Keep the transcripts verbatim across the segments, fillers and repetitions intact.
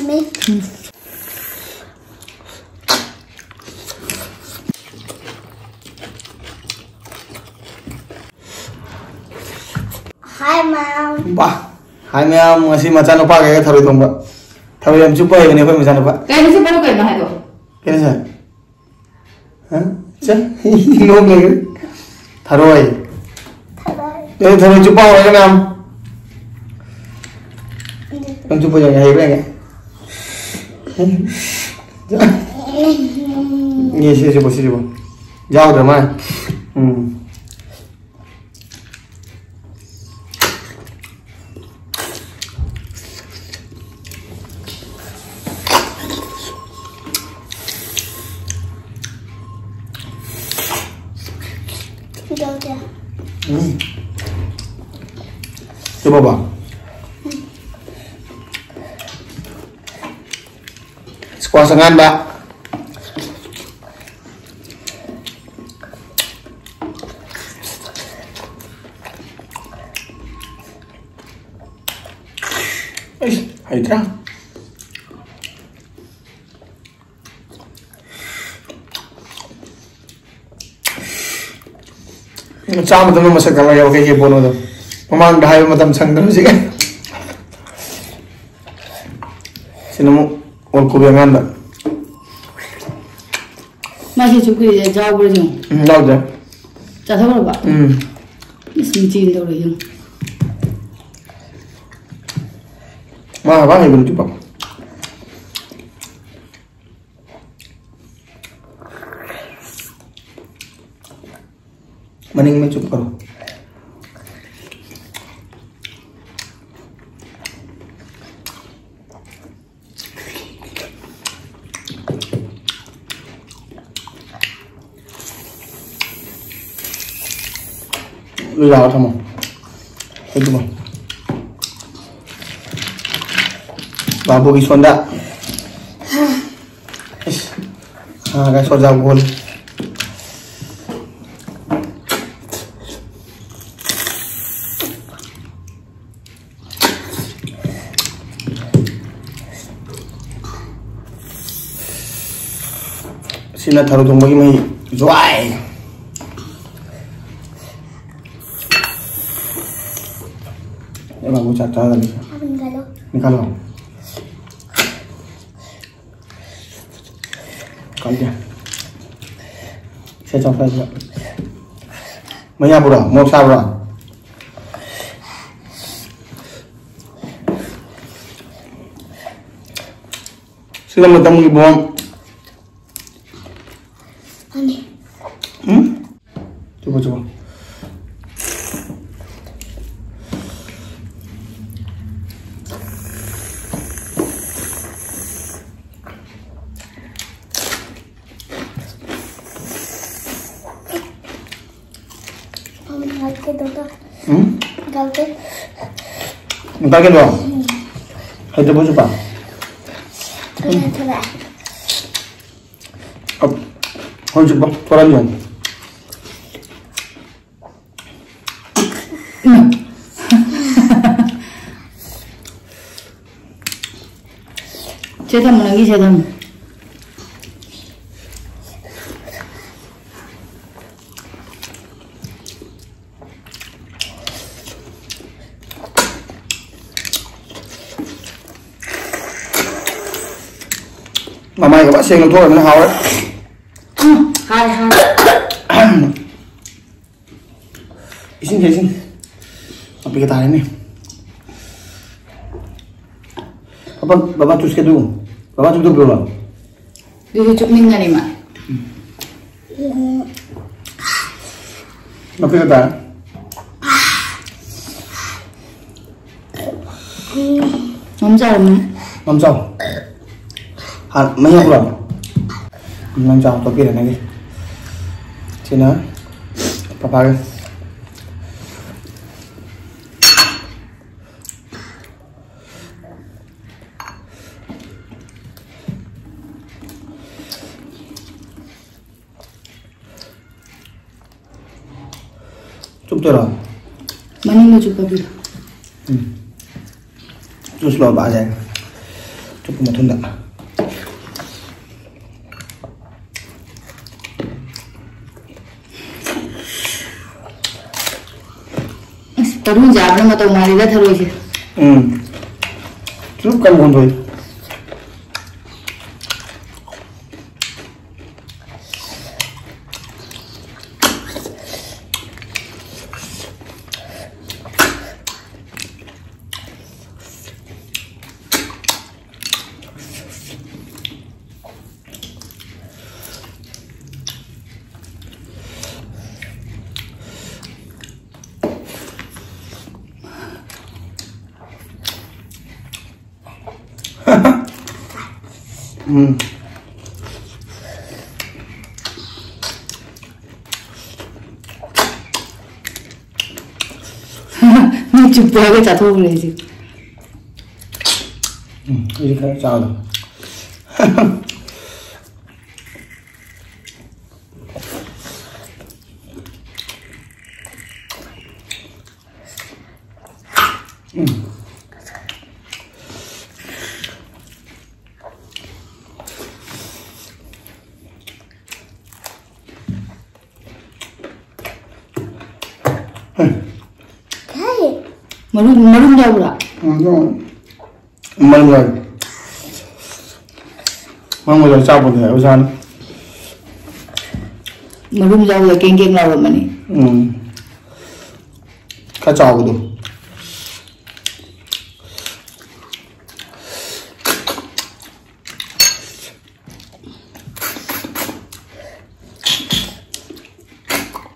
Hi, Mom. ꯕꯥ, ꯍꯥꯏ ꯃꯌꯥꯝ, ꯉꯁꯤ ꯃꯆꯥꯅꯨꯄꯥꯈꯩꯒ ꯊꯔꯣꯏ ꯊꯣꯡꯕ꯫ ꯊꯔꯣꯏ ꯌꯥꯝ ꯆꯨꯞꯄ ꯍꯩꯕꯅꯦ ꯑꯩꯈꯣꯏ ꯃꯆꯥꯅꯨꯄꯥ꯫ ꯀꯩꯅꯣ ꯆꯨꯞꯄ ꯍꯩꯕ ꯀꯩꯅꯣ ꯍꯥꯏꯗꯣ? ꯀꯩꯅꯣ ꯁꯦ? ꯍꯥ? ꯆꯦ, ꯅꯣꯛ ꯂꯩꯔꯦ꯫ ꯊꯔꯣꯏ꯫ ꯊꯔꯣꯏ꯫ ꯑꯦ, ꯊꯔꯣꯏ ꯆꯨꯞꯄ ꯍꯧꯔꯒꯦ ꯃꯌꯥꯝ꯫ ꯅꯪ ꯆꯨꯞꯄ ꯌꯦꯡꯒꯦ, ꯍꯩꯕ꯭ꯔꯥ ꯌꯦꯡꯒꯦ꯫ ꯌꯦ, ꯁꯤ ꯆꯨꯞꯄꯣ, ꯁꯤ ꯆꯨꯞꯄꯣ꯫ ꯌꯥꯎꯗ꯭ꯔ ꯃꯥꯜꯂꯦ꯫ ꯎꯝ꯫ ꯎꯝ꯫ ꯁꯤ ꯕꯕꯥ꯫ Squash ꯑꯉꯥꯟꯕ꯫ ꯑꯩꯁ, ꯍꯩꯇ꯭ꯔꯥ? ꯆꯥ ꯃꯇꯝꯗ ꯃꯁꯛ ꯈꯪꯉꯒ ꯀꯩꯀꯩ ꯄꯣꯠꯅꯣꯗꯣ ꯃꯃꯥꯡꯗ ꯍꯥꯏꯕ ꯃꯇꯝ ꯁꯪꯗ꯭ꯔ ꯍꯧꯖꯤꯛ꯫ ꯁꯤꯅ ꯑꯃꯨꯛ ꯑꯣꯜ ꯀꯣꯕꯤ ꯑꯉꯥꯟꯕ꯫ ꯃꯥꯁꯤꯁꯨ ꯀꯨꯏꯔꯦ ꯌꯥꯎꯕ꯭ꯔꯥ ꯌꯦꯡꯉꯨ꯫ ꯎꯝ, ꯌꯥꯎꯗꯦ꯫ ꯆꯥꯊꯣꯛꯈ꯭ꯔꯕ? ꯎꯝ꯫ ꯏꯁ, ꯃꯆꯦꯅ ꯇꯧꯔ ꯌꯦꯡꯉꯨ꯫ ꯃꯥ ꯍꯥꯏꯕ ꯍꯩꯕꯅꯤ ꯆꯨꯞꯄ꯫ ꯃꯅꯤꯡ ꯃꯩ ꯆꯨꯞꯈ꯭ꯔꯣ꯫ ꯂꯣꯏ ꯌꯥꯔ ꯊꯝꯃꯣ꯫ ꯑꯗꯨꯃ꯫ ꯕꯥꯕꯨꯒꯤ ꯁꯣꯟꯗ꯫ ꯏꯁ, ꯉꯥꯒ ꯁꯣꯗꯥ ꯒꯣꯜ꯫ ꯁꯤꯅ ꯊꯔꯣꯏ ꯊꯣꯡꯕꯒꯤ ꯃꯍꯤ꯫ ꯖ꯭ꯋꯥꯏ꯫ ꯑꯩ ꯕꯥꯕꯨ ꯆꯥꯛ ꯆꯥꯗꯕꯤ꯫ ꯅꯤꯡꯈꯥꯂꯣ꯫ ꯀꯜꯂꯦ꯫ ꯁꯦ ꯆꯥꯎ, ꯁ꯭ꯋꯥꯏꯁꯤꯗ꯫ ꯃꯩ ꯌꯥꯕ꯭ꯔꯣ? ꯃꯣꯔꯣꯛ ꯁꯥꯕ꯭ꯔꯣ? ꯁꯤꯗ ꯃꯇꯝꯒꯤ ꯕꯣꯝ꯫ ꯎꯝ? ꯆꯨꯞꯄꯣ, ꯆꯨꯞꯄꯣ꯫ ꯎꯝ? ꯗꯥꯜ ꯀꯩꯅꯣ? ꯍꯩꯇꯕ꯭ꯔꯣ ꯆꯨꯞꯄ? ꯍꯣꯏ, ꯆꯨꯞꯄꯣ, ꯊꯣꯔꯛꯑꯅꯤ꯫ ꯁꯦ ꯊꯝꯃꯣ, ꯅꯪꯒꯤ ꯁꯦ ꯊꯝꯃꯣ꯫ ꯃꯃꯥꯏꯒ ꯐꯖꯅ ꯁꯦꯡꯅ ꯊꯣꯛꯑꯕꯅꯤꯅ ꯍꯥꯎꯔꯦ꯫ ꯎꯝ, ꯍꯥꯏ, ꯍꯥꯏ꯫ ꯏꯁꯤꯡ ꯊꯛ, ꯏꯁꯤꯡ꯫ ꯃꯄꯤꯒ ꯇꯥꯔꯦꯅꯦ꯫ ꯕꯕꯥ, ꯕꯕꯥ ꯆꯨꯁꯀꯦ ꯑꯗꯨ꯫ ꯕꯕꯥ ꯆꯨꯞꯇꯣ ꯄꯤꯔꯛꯑꯣ꯫ ꯑꯗꯨꯗꯤ ꯆꯨꯞꯃꯤꯟꯅꯔꯦ ꯃꯥ꯫ ꯃꯄꯤꯒ ꯇꯥꯔꯦ꯫ ꯃꯝ ꯆꯥꯔꯝꯃꯦ꯫ ꯃꯝ ꯆꯥꯎ꯫ ꯍꯥꯟ ꯃꯍꯤ ꯍꯥꯞꯄ꯭ꯔꯣ? ꯅꯪ ꯆꯥꯎ, ꯇꯣꯠꯄꯤꯔꯦ ꯅꯪꯒꯤ꯫ ꯁꯤꯅ ꯄꯄꯥꯒꯤ꯫ ꯆꯨꯞꯇꯣꯏꯔꯣ? ꯃꯅꯤꯡꯗ ꯆꯨꯞꯄ ꯄꯤꯔꯣ꯫ ꯎꯝ꯫ ꯆꯨꯁ ꯂꯣ ꯕꯥꯖꯦ꯫ ꯆꯨꯞꯄ ꯃꯇꯨꯡꯗ꯫ ꯃꯔꯨ ꯆꯥꯕꯅ ꯃꯇꯧ ꯃꯥꯜꯂꯤꯗ ꯊꯔꯣꯏꯁꯦ꯫ ꯎꯝ꯫ ꯆꯨꯞ ꯀꯟꯅ ꯍꯣꯟꯗꯣꯛꯏ꯫ ꯎꯝ꯫ ꯃꯤ ꯆꯨꯞꯄꯒ ꯆꯥꯊꯣꯛꯈ꯭ꯔꯦ ꯑꯩꯁꯦ꯫ ꯎꯝ, ꯑꯩꯗꯤ ꯈꯔ ꯆꯥꯒꯦ꯫ ꯎꯝ꯫ ꯃꯔꯨꯝ, ꯃꯔꯨꯝ ꯌꯥꯎꯕ꯭ꯔꯥ? ꯎꯝ, ꯌꯥꯎꯋꯦ꯫ ꯃꯔꯨꯝ ꯌꯥꯎꯋꯦ꯫ ꯃꯔꯨꯝ ꯌꯥꯎꯋꯦ, ꯆꯥꯕꯗꯤ ꯌꯥꯏ, ꯑꯣꯖꯥꯅ꯫ ꯃꯔꯨꯝ ꯌꯥꯎꯕꯗ ꯀꯦꯡ ꯀꯦꯡ ꯂꯥꯎꯔꯝꯃꯅꯤ꯫ ꯎꯝ꯫ ꯈꯔ ꯆꯥꯎꯕꯗꯣ꯫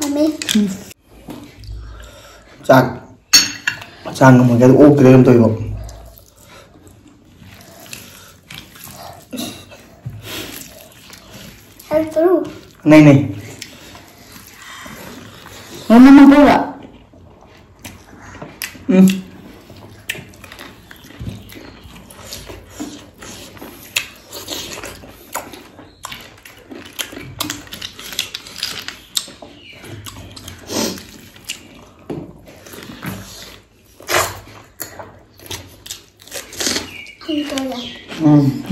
ꯃꯝꯃꯤ꯫ ꯆꯥꯛ ꯆꯥꯡ ꯑꯃꯒ ꯑꯣꯛꯇ꯭ꯔꯦ ꯑꯗꯨꯝ ꯇꯧꯏꯕꯣ꯫ ꯍꯦꯜꯞ ꯇꯧꯔꯣ꯫ ꯅꯩ, ꯅꯩ꯫ ꯃꯃꯥ ꯃꯄꯥꯒ꯫ ꯎꯝ꯫ ꯎꯝ꯫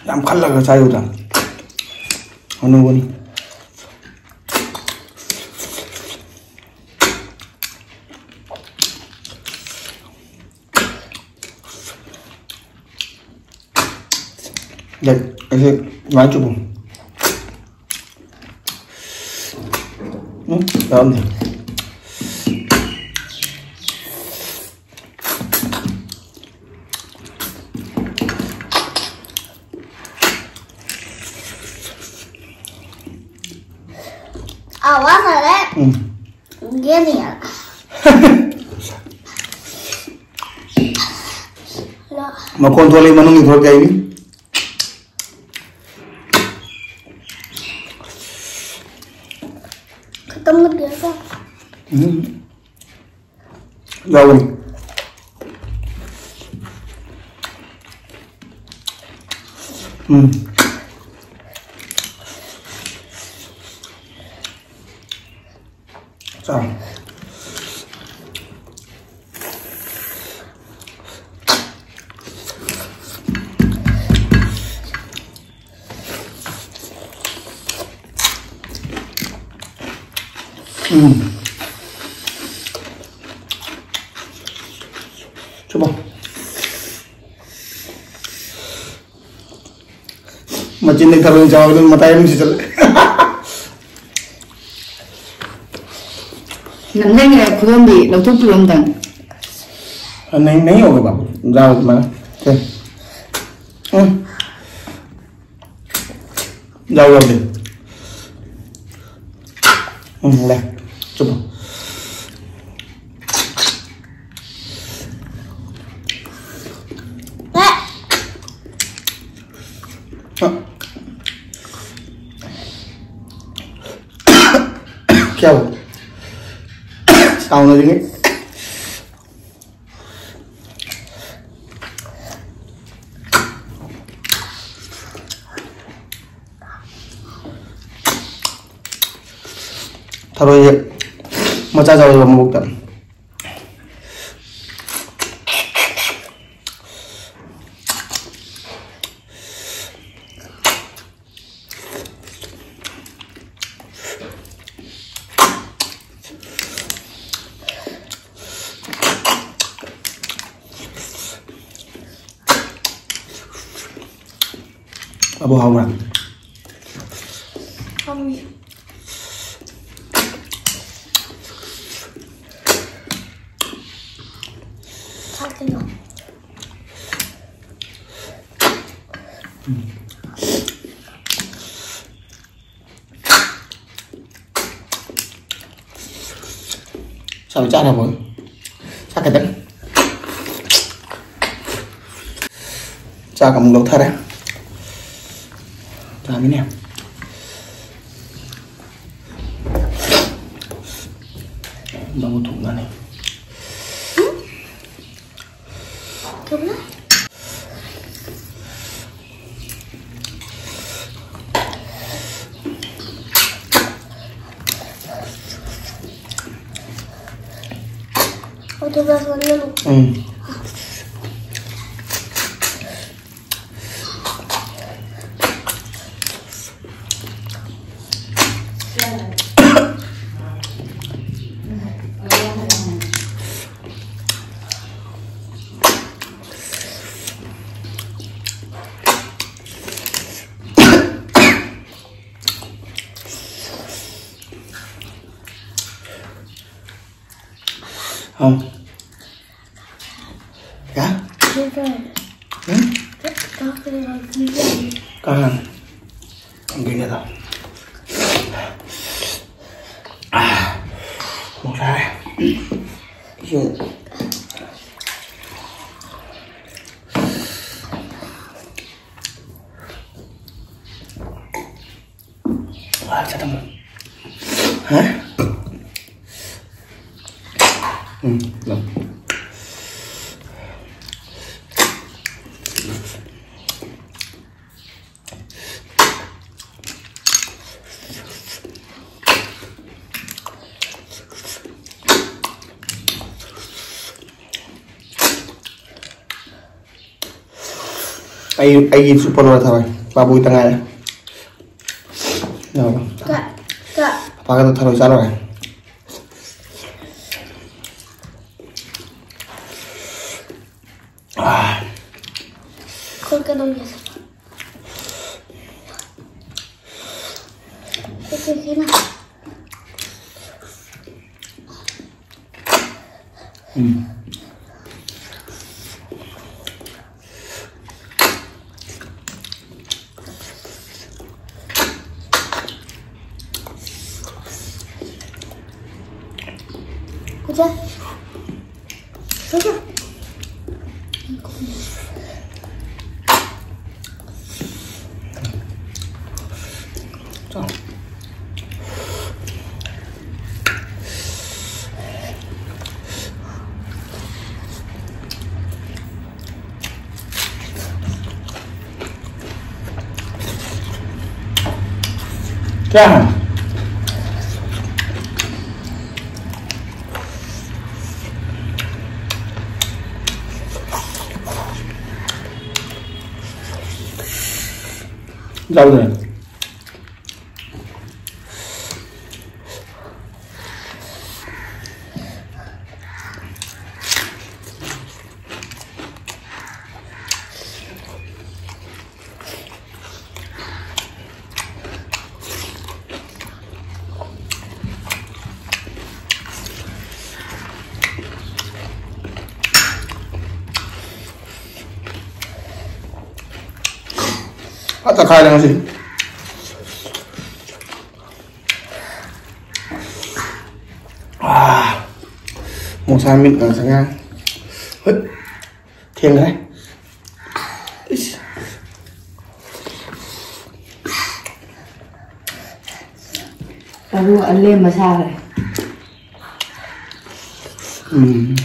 ꯌꯥꯝ ꯈꯜꯂꯒ ꯆꯥꯏꯌꯨꯗ꯫ ꯍꯅꯨꯕꯅꯤ꯫ ꯂꯩ, ꯑꯩꯁꯦ ꯑꯗꯨꯃꯥꯏꯅ ꯆꯨꯞꯄꯨ꯫ ꯎꯝ, ꯌꯥꯎꯔꯝꯗꯦ꯫ ꯑꯋꯥ ꯃꯔꯦ꯫ ꯎꯝ꯫ ꯌꯦꯅꯤꯌꯥ꯫ ꯃꯈꯣꯟ ꯊꯣꯛꯂꯛꯏ, ꯃꯅꯨꯡꯒꯤ ꯊꯣꯛꯂꯛꯇꯦ ꯍꯥꯏꯅꯤ꯫ ꯈꯇꯝ ꯀꯔ ꯗꯤꯌꯥ ꯀꯌꯥ? ꯎꯝ꯫ ꯌꯥꯎꯒꯅꯤ꯫ ꯎꯝ꯫ ꯆꯥꯎ꯫ ꯎꯝ꯫ ꯆꯨꯝꯃꯣ꯫ ꯃꯆꯤꯟꯗ ꯊꯔꯣꯏ ꯆꯥꯕꯗꯨ ꯃꯇꯥꯏ ꯑꯃ ꯁꯤꯆꯜꯂꯦ꯫ ꯅꯪ ꯅꯪꯒꯤ ꯈꯨꯗꯣꯝꯕꯤ ꯂꯧꯊꯣꯛꯄꯤꯔꯣ ꯑꯝꯇꯪ꯫ नहीं, नहीं होगा बाबू, जाओ तुम्हारा। चल। हम्म। जाओ जल्दी। हम्म, ले, चुप हो। हाँ। क्या हुआ? साउंड आ रही है? ꯊꯔꯣꯏꯁꯦ ꯃꯆꯥ ꯆꯥꯎꯕ ꯃꯕꯨꯛꯇ꯫ ꯑꯕꯨ ꯍꯥꯎꯕ꯭ꯔꯥ? ꯆꯥꯛ ꯆꯥꯅꯕ ꯆꯥꯛ ꯈꯤꯇꯪ꯫ ꯆꯥꯛ ꯑꯃꯨꯛ ꯂꯧꯊꯔꯦ꯫ ꯆꯥꯃꯤꯅꯦ꯫ ꯅꯪꯕꯨ ꯊꯣꯡꯅꯅꯤ꯫ ꯎꯝ꯫ हाँ। क्या? हम्म? कहाँ? गिर गया था। आह, बहुत सारा है। ये अच्छा था। हाँ? हम्म, लो। ꯑꯩ, ꯑꯩꯒꯤ ꯁꯨꯄꯔ ꯊꯔꯣꯏ ꯄꯥꯕꯨꯒꯤ ꯇꯉꯥꯏꯔꯦ꯫ ꯌꯥꯔꯕ? ꯀ-, ꯀ-, ꯄꯥꯒꯗ ꯊꯔꯣꯏ ꯆꯥꯔꯣꯏ꯫ ꯑꯥ꯫ ꯈꯨꯠꯀ ꯑꯗꯨꯝ ꯌꯦꯡꯉꯣ꯫ ꯎꯝ꯫ ꯀꯨꯆꯦ꯫ ꯀꯨꯆꯦ꯫ ꯆꯥꯎ꯫ क्या है? जाऊ दे। ꯐꯖꯅ ꯈꯥꯏꯔꯦ ꯉꯁꯤ꯫ ꯑꯥ, ꯃꯣꯡꯁꯥ ꯃꯤꯠ ꯉꯥꯡꯁꯪ ꯉꯥꯡ꯫ ꯍꯨꯠ, ꯊꯦꯡꯈ꯭ꯔꯦ꯫ ꯏꯁ꯫ ꯇꯔꯨ ꯑꯂꯦꯝꯕ ꯁꯥꯈ꯭ꯔꯦ꯫ ꯎꯝ꯫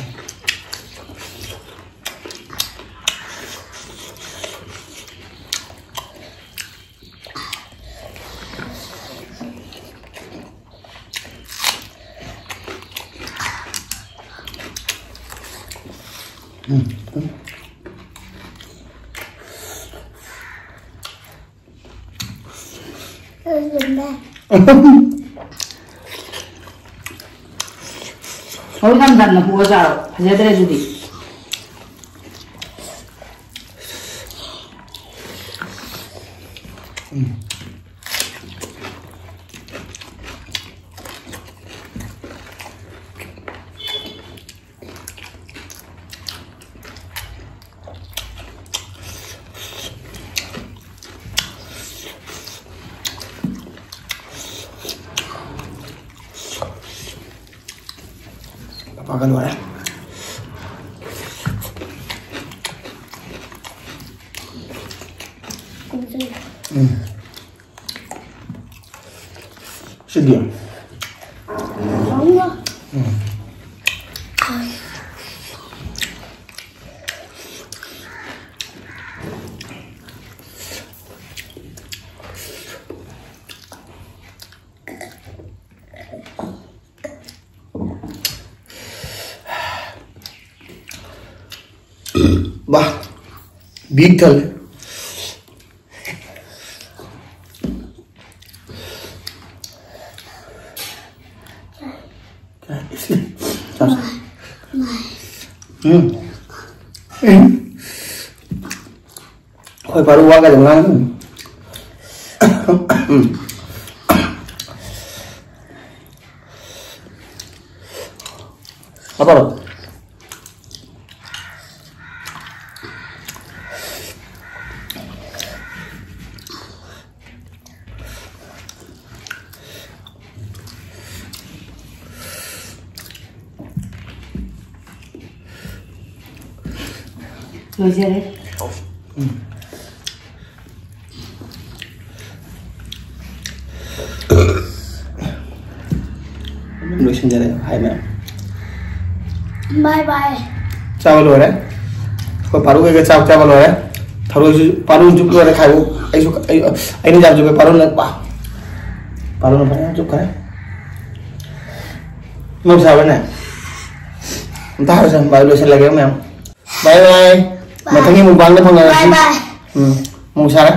ꯎꯝ꯫ ꯍꯧꯖꯤꯛ ꯌꯥꯝ ꯇꯟꯅ ꯄꯣꯛꯑ ꯆꯥꯔꯣ꯫ ꯐꯖꯗ꯭ꯔꯦ ꯑꯗꯨꯗꯤ꯫ ꯎꯝ꯫ ꯃꯈꯜ ꯂꯣꯏꯔꯦ꯫ ꯎꯝ꯫ ꯁꯤꯗꯤ? ꯎꯝ꯫ ꯕꯥ, ꯕꯤꯛ ꯊꯜꯂꯦ꯫ ꯎꯝ꯫ ꯎꯝ꯫ ꯑꯩꯈꯣꯏ ꯄꯥꯔꯨ ꯋꯥꯒ ꯑꯗꯨꯝ ꯉꯥꯡꯉꯤ꯫ ꯎꯝ꯫ ꯍꯥꯞꯄꯔꯣ? ꯂꯣꯏꯖꯔꯦ꯫ ꯎꯝ꯫ ꯂꯣꯏꯁꯤꯟꯖꯔꯦ꯫ ꯍꯥꯏ ꯃꯌꯥꯝ꯫ ꯕꯥꯏ ꯕꯥꯏ꯫ ꯆꯥꯕ ꯂꯣꯏꯔꯦ꯫ ꯑꯩꯈꯣꯏ ꯄꯥꯔꯨ ꯀꯩꯀꯩ ꯆꯥꯛ ꯆꯥꯕ ꯂꯣꯏꯔꯦ꯫ ꯊꯔꯣꯏꯁꯨ ꯄꯥꯔꯨꯅ ꯆꯨꯞ ꯂꯣꯏꯔꯦ ꯈꯥꯏꯕ꯫ ꯑꯩꯁꯨ, ꯑꯩ, ꯑꯩꯅ ꯌꯥꯝ ꯆꯨꯞꯄꯦ꯫ ꯄꯥꯔꯨꯅ, ꯄꯥ-, ꯄꯥꯔꯨꯅ ꯐꯖꯅ ꯆꯨꯞꯈ꯭ꯔꯦ꯫ ꯃꯧ ꯁꯥꯕꯅꯦ꯫ ꯑꯝꯇ ꯍꯥꯏꯔꯁꯦ, ꯕꯥꯏ, ꯂꯣꯏꯁꯤꯜꯂꯒꯦ ꯃꯌꯥꯝ꯫ ꯕꯥꯏ ꯕꯥꯏ꯫ ꯃꯊꯪꯒꯤ ꯃꯨꯛꯕꯥꯡꯗ ꯐꯪꯉꯔꯁꯤ꯫ ꯕꯥꯏ ꯕꯥꯏ꯫ ꯎꯝ, ꯃꯧ ꯁꯥꯔꯦ꯫